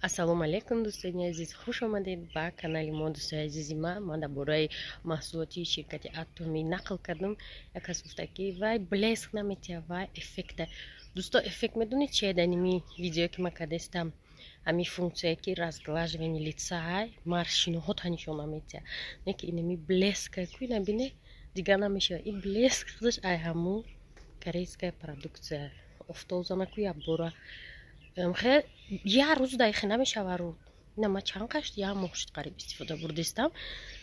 Ассалому алайкум, дӯстони азиз, хуш омадед ба канали мо. Дӯстои азизи ман, ман дар бораи маҳсулоти ширкати Атоми нақл кардам. Як кас гуфта, ки вай блеск наметиҳад, вай эффекта. Дӯсто, эффект медонед чие? Дар ними видеое, ки ман кардастам, ҳамин функсияе, ки разглаживание лица, морщиноҳо нишон наметиҳад, не ки инами блеска ку ина бине, дигар намешавад. Ин блеск худаш ай ҳамун корейская продукция. Офтобзанаку якбора як рӯз дайхе намешава рӯ. Ина ма чанд қашт, як моҳ шуд қариб, истифода бурдистам,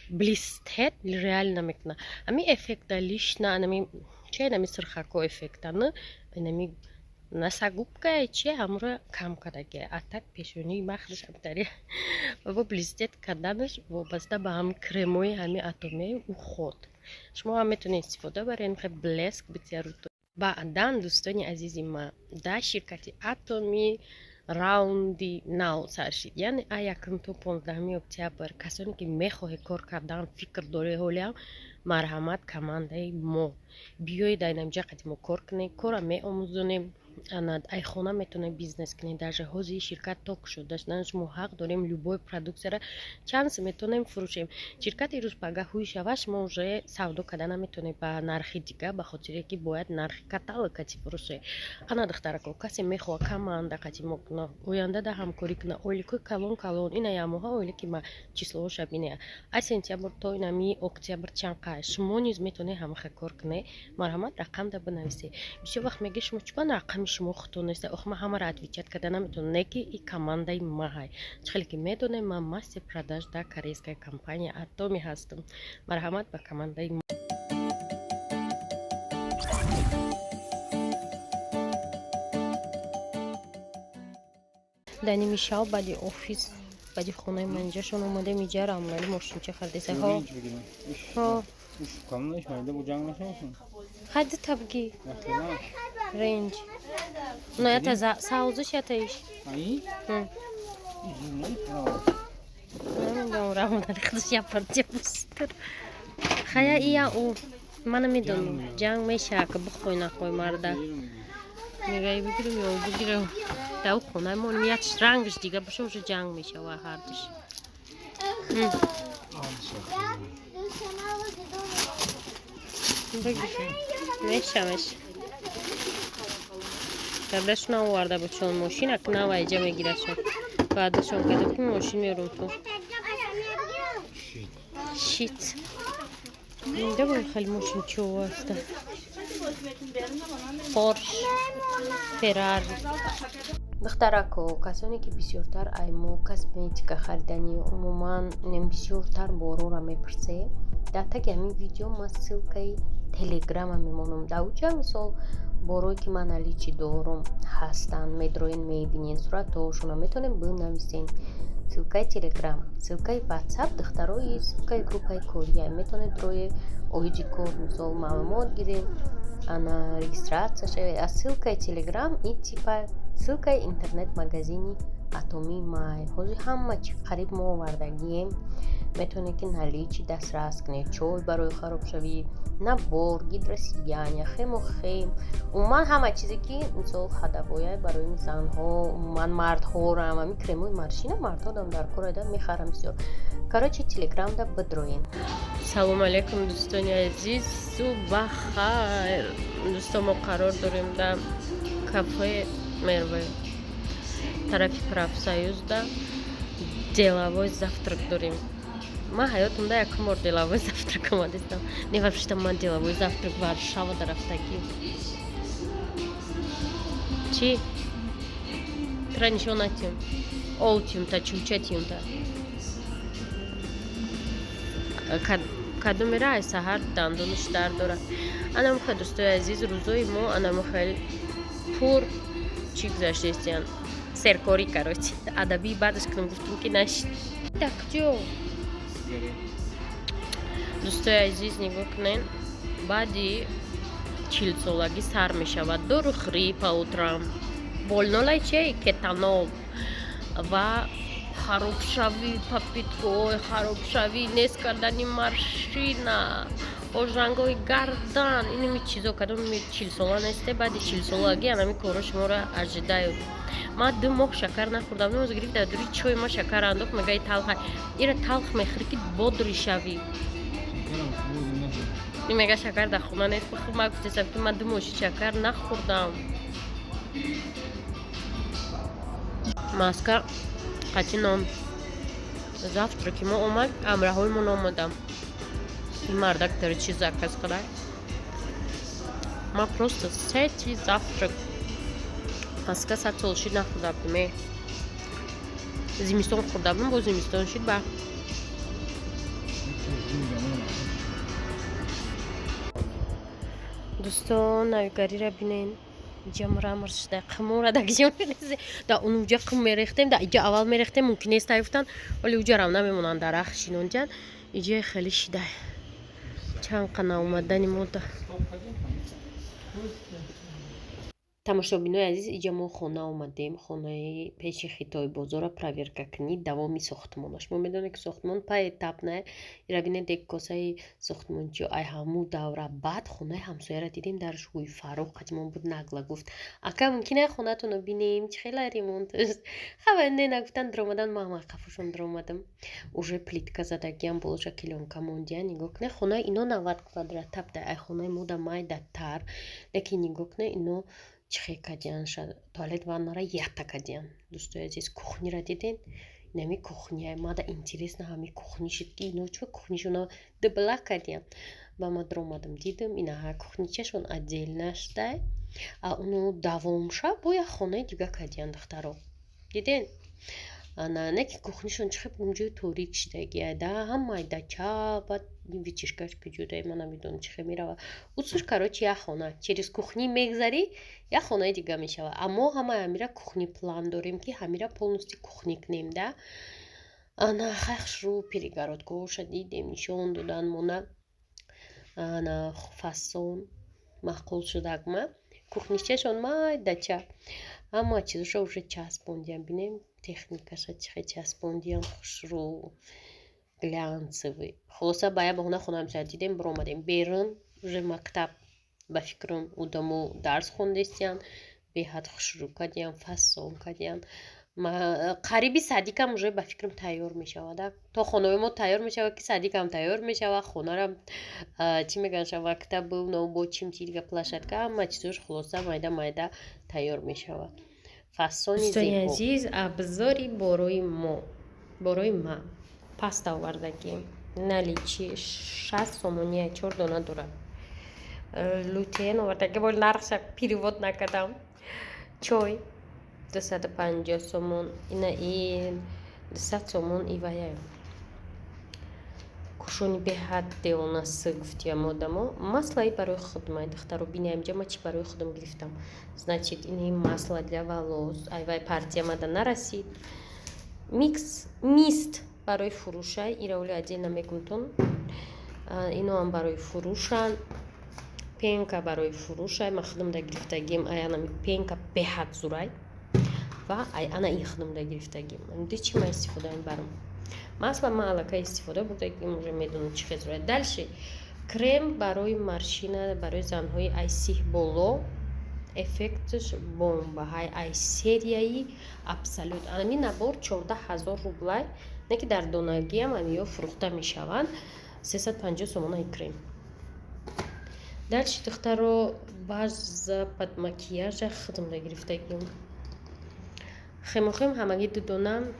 блестит реально мекуна. Ҳамин эффекта лишна анами чи, инами сирхако эффектаны, инами носогубка чи, ҳамуро кам кардаги. А так пешонии ма худаш ҳамтари бо блестит карданаш вобаста ба ҳами кремои ҳами Атомияи уход. Шумо ҳам метавонед истифода баред, блеск бития рӯто. Баъдан, дӯстони азизи ман, дар ширкати Атоми раунди нав сар шид, яъне а 1 то 15 октябр. Касоне ки мехоҳед кор кардан, фикр доред ҳолиам, марҳамат, командаи мо биёед, дар инамҷа қади мо кор кунед, корра меомӯзонем. Ай хона метавонед бизнес кунед. Даже ҳозири ширкат ток шуда, шумо ҳақ дорем любой продукцияра чанд метавонем фурӯшем. Ширкати рӯз пага ҳуй шава, шумо уже савдо карда наметавонед ба нархи дига, ба хотире ки бояд нархи каталог кати фурӯшед. Ана, духтарако, касе мехоҳад команда қати мо куна, оянда да ҳамкорӣ куна, ойликои калон калон, ина ямоҳа ойлики ма числоҳоша бинея, аз сентябр то инами октябр чанд қа. Шумо низ метавонед ҳамаха кор кунед. Марҳамат, рақамда бинависед. Бисёр вақт мегӯед, шумо чӣ рақами шумо худтон неста? Ох, ман ҳамаро отвечать карда наметавонам, не ки и командаи маҳай. Чӣ хеле ки медонем, ман мастер продаж дар корейская компания Атоми ҳастам. Марҳамат ба командаи мо. Дар ними шав, баъди офис, баъди хонаи ман, инҷашон омадем. Иҷа рамлали мошинча хардеса. Ҳо, хайди табги ренҷ на ята савзиш, ята иш намедонам. Рамлали худаш япартия бустр хая ия ӯ ман намедонам, ҷанг мешава ка бихой нахой. Марда мегаи бигирем ё бигирем. Дар хонаи мо як рангаш дига боша, уже ҷанг мешава ҳардуш. Меша, меша. Кардашон оварда буд чон мошин, ак нава иҷа мегирашон. Баъдашон карда ки мошин меёрум ту. Шит. Инҷа бо хеле мошин чӣ аста. Порш, Феррари. Духтарако, касоне ки бисёртар ай мо косметика харидани, умуман бисёртар борора мепурсед, дар таги ҳамин видео ман ссылкаи телеграма мемонам. Дар уҷа, мисол, борое ки ман наличии дорум ҳастанд, медроен, мебинед суратҳошона, метавонед бинависен. Ссылкаи телеграм, ссылкаи ватсап, духтарои, ссылкаи группаи кория. Метавонед рои оиди кор, мисол, маълумот гиред, ана регистрация шавед. А ссылкаи телеграм и типа ссылкаи интернет магазини Атомии май. Ҳозир ҳама чи қариб мо овардагием, метавонед ки наличии дастрас кунед: чой барои харобшавӣ, набор гидросияния, хемо хем, умуман ҳама чизе ки, мисол, ходовоя барои занҳо, умуман мардҳорам, ҳами кремои морщина мардҳодам дар кор айда мехарам бисёр. Короче, телеграмда бидроен. Салому алайкум, дӯстони азиз, субҳ бахайр. Дӯсто, мо қарор дорем дар кафе Мерве, тарафи профсоюзда. Деловой завтрак дорем. Ман ҳаётамда якум бор деловой завтрак омадистам. Не, вообще ман деловой завтрак Варшава дарафтагӣ. Чӣ тра нишон натиём, олтиюмта, чӯча тиюмта. Кадомера ай саҳар дандонаш дард дорад. Анамухел, дӯстои азиз, рӯзои мо анамухел пур чӣ гузаштестиян, серкорӣ. Короче, адабии баъдаш кунам, гуфтум ки нашид. Так куҷо, дӯстои азиз, нигоҳ кунед, баъди 40-солагӣ сар мешавад дорухӯрӣ по утрам, больнолай че, кетанол ва Харобшавӣ, попыткаҳои харобшавӣ, нест кардани морщина, ожангҳои гардан, инами чизо. Кадоми 40-сола несте, баъди 40-солагӣ анами корро шуморо ожидают. Ман 2 моҳ шакар нахӯрдам. Ноз гирифт, дар дури чой ма шакар андохт, мегаи талха. Ира талх мехӯрӣ, ки бодрый шавӣ. Мега, шакар дар хона нест. Ма гуфтесам, ки ман 2 моҳ шакар нахӯрдам. Маска қати нон. Завтраки мо омад, амраҳои мо омадам. Ин мардак дара чи заказ кара. Ма просто сети завтрак. Маска 100 сол шид нахӯрда будем. Зимистон хӯрда будем, бо зимистон шид ба. Дӯстон, навигариро бинен. Иҷа мрамор шуда, қимора да киҷа да унуҷа қим мерехтем, да иҷа аввал мерехтем, мумкин нест аюфтан, вале уҷарам намемонанд, дарахт шинонҷан. Иҷа хеле шида чанд қана омадани мода. Тамошобинои азиз, иҷа мо хона омадем, хонаи пеши Хитой бозора проверка кунӣ, давоми сохтмонаш. Мо медонем, ки сохтмон поэтапно. Ира бинед, дек косаи сохтмончиё ай ҳаму давра. Баъд хонаи ҳамсояра дидем, дарш гӯи Фаррух қадимон буд, нагла гуфт: «Ака, мумкин ай хонатонро бинем, чӣ хела ремонт аст?» Хабар не нагуфтан, даромадан. Ман қафошон даромадам, уже плитка задагиам, болоша клёнка мондия. Нигоҳ кунед, хонаи ино 90 квадрат табда, ай хонаи мо да майдатар, лекин нигоҳ кунед, ино чӣ хел кадиян, туалет, ваннара якта кадиян. Дӯстои азиз, кухнира диден? Инами кухня мада интересно, ҳами кухни шид, ки ино чӯ кухнишона дубла кадиян. Ба ма даромадам, дидам, инаҳа кухничашон отдельно шудай, а уно давомша бо як хонаи дига кадиян. Духтаро, диден? Ана не ки кухнишон чӣ хел ҷои торик шидагия да, ҳам майдача. Баъд вытяжкаш куҷодай, ман намедонам, чӣ хел мерава усуш. Короче, як хона через кухни мегзарӣ, як хонаи дига мешавад. Аммо ҳамаи ҳамира кухни план дорем, ки ҳамира полностью кухни кунем да. Ана хай, хушрӯ перегородкаоша дидем, нишон додан мона. Ана фасон маъқул шудакма. Кухничашон майдача, ҳама чизоша уже часпондиям. Бинем, техникаша чӣ хел часпондиям, хушрӯ, глянцевый. Хулоса, ба як баҳона хона ҳамсоя дидем, биромадем берун. Уже мактаб, ба фикрам, одамо дарс хондестиян, беҳад хушрӯ кардиян, фасон кардиян. Қариби садикам уже, ба фикрам, тайёр мешавад. То хонаҳои мо тайёр мешавад, ки садикам тайёр мешавад, хонарам чӣ мегӯянд, мактабу бо чимчи дига, площадка, ҳама чизош, хулоса, майда майда тайёр мешавад. Фасони. Дӯстони азиз, абзори борои мо, борои ма паста овардагим, наличи 60 сомония, чор дона дорад. Лутен овардаги, бол нархша перевод накардам. Чой 250 сомон, ина ин 200 сомон. Ивая кушони беҳад девонасы, гуфтиям одамо. Маслаи барои худмай, духтаро, бинаем ҷа ма чӣ барои худам гирифтам. Значит, ини масло для волос, айвай партия мада нарасид. Микс мист барои фурӯшай, ира оли отдельно мегумтон. Иноам барои фурӯшанд. Пенка барои фурӯшай, ма худамда гирифтагим. Ай анами пенка беҳад зурай ва ай ана ин худамда гирифтагим. Ди чӣ ма истифода мебарам? Масло ма аллакай истифода бурдагим, уже медонам, чӣ хел зурай. Дальше крем барои морщина, барои занҳои ай 30 боло, эффектш бомба ҳай, ай серияи Абсолют. Ами набор 14 000 рублай, не ки дар донагиам амиё фурӯхта мешаванд. 350 сомонаи крем. Дальше, духтаро, база под макияжа худамда гирифтагим. Хемохим ҳамагӣ ду дона,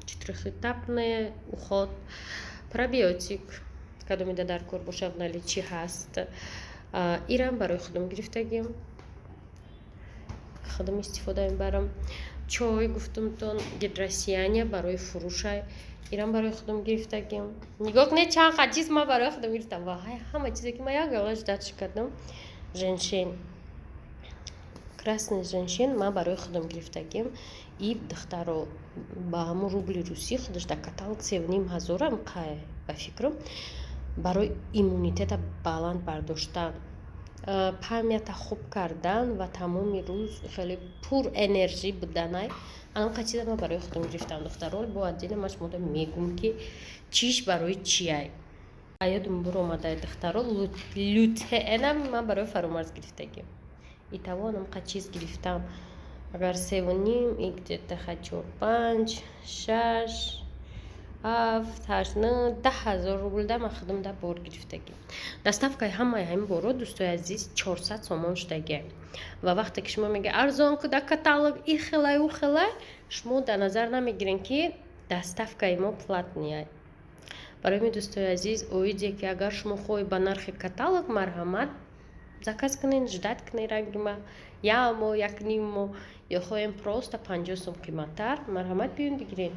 четырехэтапный уход, пробиотик, кадомида дар кор бошад, наличии ҳаст. Ирам барои худам гирифтагим, худам истифода мебарам. Чой гуфтумтон, гидросияние барои фурӯшай, ирам барои худам гирифтагим. Нигоҳ кунед, чанд қа чиз ман барои худам гирифтам ва ҳама чизе ки ман як галаш датш кардам. Женьшень, красный женьшень ман барои худам гирифтагим. И духтаро, ба ҳамун рубли русӣ худаш дар каталог 3 500-ам қай, ба фикрам. Барои иммунитета баланд бардоштан. Память а хуб кардан ва тамоми рӯз хеле пур энержӣ буданай. Анамқа чиза ман барои худам гирифтам, духтаро. Бо отдельно ман шумода мегум, ки чиш барои чиай. Аёдум буромадай, духтаро, лютеэнам ман барои Фаромарз гирифтагим. Итого анамқа чиз гирифтам. Агар севу ним и где-то чор, панҷ, шаш, ҳафт, ҳашт, нӯ, 10 000 рубл да ман худам да бор гирифтагим. Доставка и ҳамаи ҳамин боро, дӯстои азиз, 400 сомон шудагиа. Ва вақте ки шумо мега, арзон куда, каталог и хелай, у хелай, шумо дар назар намегирен, ки доставка и мо платный я. Барои ми, дӯстои азиз, оиде ки агар шумо хоҳед ба нархи каталог, марҳамат, заказ кунед, ждать кунед ранги ма як моҳ, як ним моҳ, ё хоҳем просто 50 сом қиматтар, марҳамат, биён бигиред.